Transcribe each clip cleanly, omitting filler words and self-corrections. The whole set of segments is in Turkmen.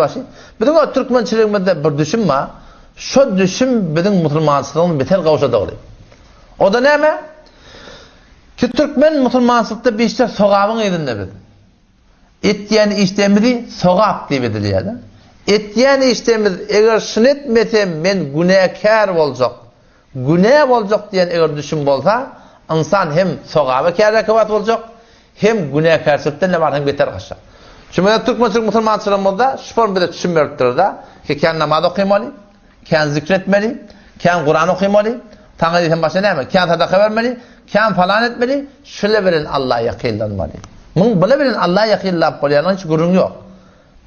Başy. Biziň o türkmençiligimizde bir düşüm bar. Şo düşüm biziň musulmançylygymyzy beter gowşadygly. O-da näme? Ki türkmen musulmançylykda bişde sogabyň yzynda biz. Etýän işlerimizi sogap diýip edilýär-de. Etýän işlerimiz eger şuny etmesem men günäkär boljak, günä boljak diýen eger düşüm bolsa, ynsan hem sogaba kärräkebat boljak, hem günäkärçilikden ne bar hem beter gaçjak. Şu meselem türkmençilik musulmançylygymyzda şu form bize düşüm beripdir-de, ki kän namaz okymaly, Kän zikr etmeli, kän Kuran okymaly, saňa diýsem başga näme, kän sadaka bermeli, kän falan etmeli, şule bilen Alla ýakynlanmaly. Muň bule bilen Alla ýakynlap bolýanyna hiç gürrüň ýok.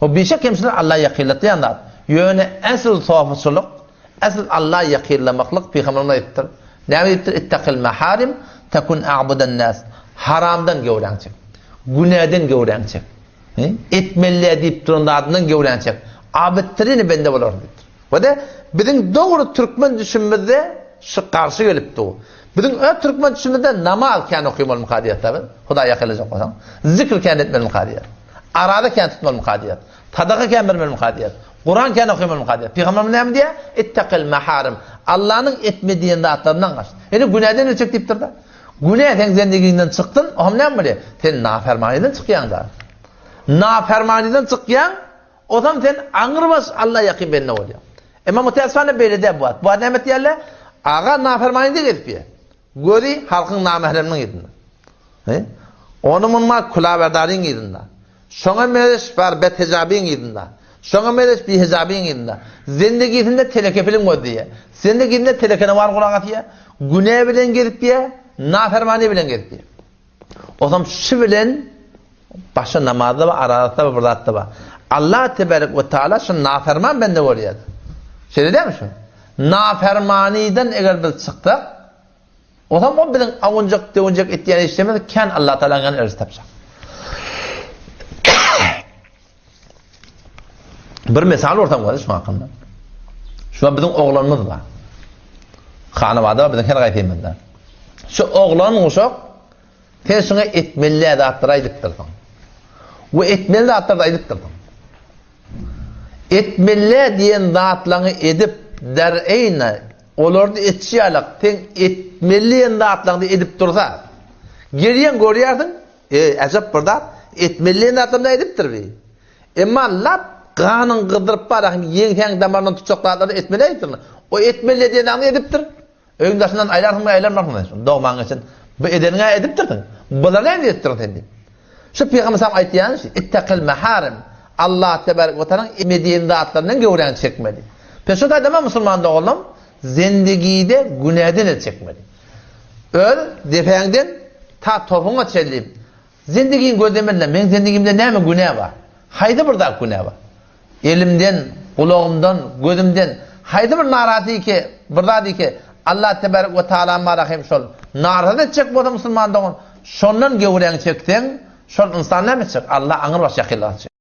Bu bişek hem şular Alla ýakynlatýan zat. Ýöne esl sofuçylyk, esl Alla ýakynlamaklyk Pygamberimiz aýdypdyr. Näme diýipdir? Ittaqil maharim tekun a'budan nas. Haramdan göwräňi çek. Günäden göwräňi çek. Etmeli diýip duran zadyndan göwräňi çek. Abytdyr bende bolarsyň diýipdir. We-de biziň dogry türkmen düşünimizde şu garşy gelip dur. Biziň öz türkmen düşünimizde namaz kän okymalymyka diýýäs-dä biz. Hudaýa ýakynlajak bolsaň. Zikr kän etmelimika diýýäs. Araza kän tutmalymyka diýýäs. Sadaka kän bermelimika diýýäs. Kuran kän okymalymyka diýýäs. Pygamberimiz näme diýýär? Ittaqil maharim. Allanyň etme diýen zatlaryndan gaç. Ýöne günäden el çek diýipdir-de. Günä seň zendigiňden çyksyn, oňam näme bolýar? Sen nafermanydan çykýaň-da. Nafermanydan çykýaň, ozam sen aňrybaş Alla ýakyn bende bolýaň. Emma mutäessifana beýle däl bu wagt. Bu wagt näme etýärler? Aga nafermanyda gezip ýör. Gözi halkyň namähreminiň yzynda. He? Ony munma kulaberdaryň yzynda. Şoňa mezeş bar bethijabyň yzynda. Şoňa mezeş bihijabyň yzynda. Zendigisinde teleke film gözleýär. Zendigisinde telekene bar gulak asýar. Günä bilen gezip ýör, nafermany bilen gezip ýör. Ozam şu bilen başa namazda bar, arazda bar, bir zatda bar. Allah tebarek we taala şu naferman bende görýär. Şeýle dälmi şu? Nafermanydan eger biz çyksak, Ozam o biziň awunjak-döwünjek etýän işlerimiz kän Allah Tagalaň ýanynda erji tapjak. Bir mysal bolsam bolýar şu hakynda. Şu biziň oglanymyz bar. Hanabada biziň her gaýsymyzda. Şu oglan uşak sen şuňa etmeli zatlary aýdypdyrsyň. We etmeli zatlary aýdypdyrsyň. Etmeli diýen zatlaryňy edip, dereýne Olarda etşi ýalak, seň etmeli diýen zatlaryňy edip dursa, gelýäň görýärsiň, eý, äjep bir zat, etmeli diýen zatlaryny edipdir bi. Emma lap ganyň gyzdyryp barýan, ýeňsäň damaryndan tutjak zatlaryny etmeli aýdypdyr. O etmeli diýen zadyňy edipdir. Öýüň daşyndan aýlarsyňmy, aýlanmarsyňmy sen şony, dogmaň geçen. Bu edeniňi-ä edipdirsiň. Bulary näme edipdirsiň sen diýip. Şu Pygamber sallam aýtýany şu, Ittaqil maharim, Allah tebarek we taalaň etme diýen zatlaryndan göwräňi çekmeli. Pes şu taýda musulman doganlarym zendigide günäden el çekmeli. Öz depäňden ta topuňa çenli zendigiň gözlemeli, meň zendigimde näme günä bar? Haýsy bir zat günä bar? Elimden, gulagymdan, gözümden haýsy bir naraty ki, bir zady ki, Allah tebarek we taala bara hem şol narahat etjek bolsa musulman dogan, şondan göwräňi çekseň, şol ynsan näme etjek? Allah aňrybaş ýakynlaşjak.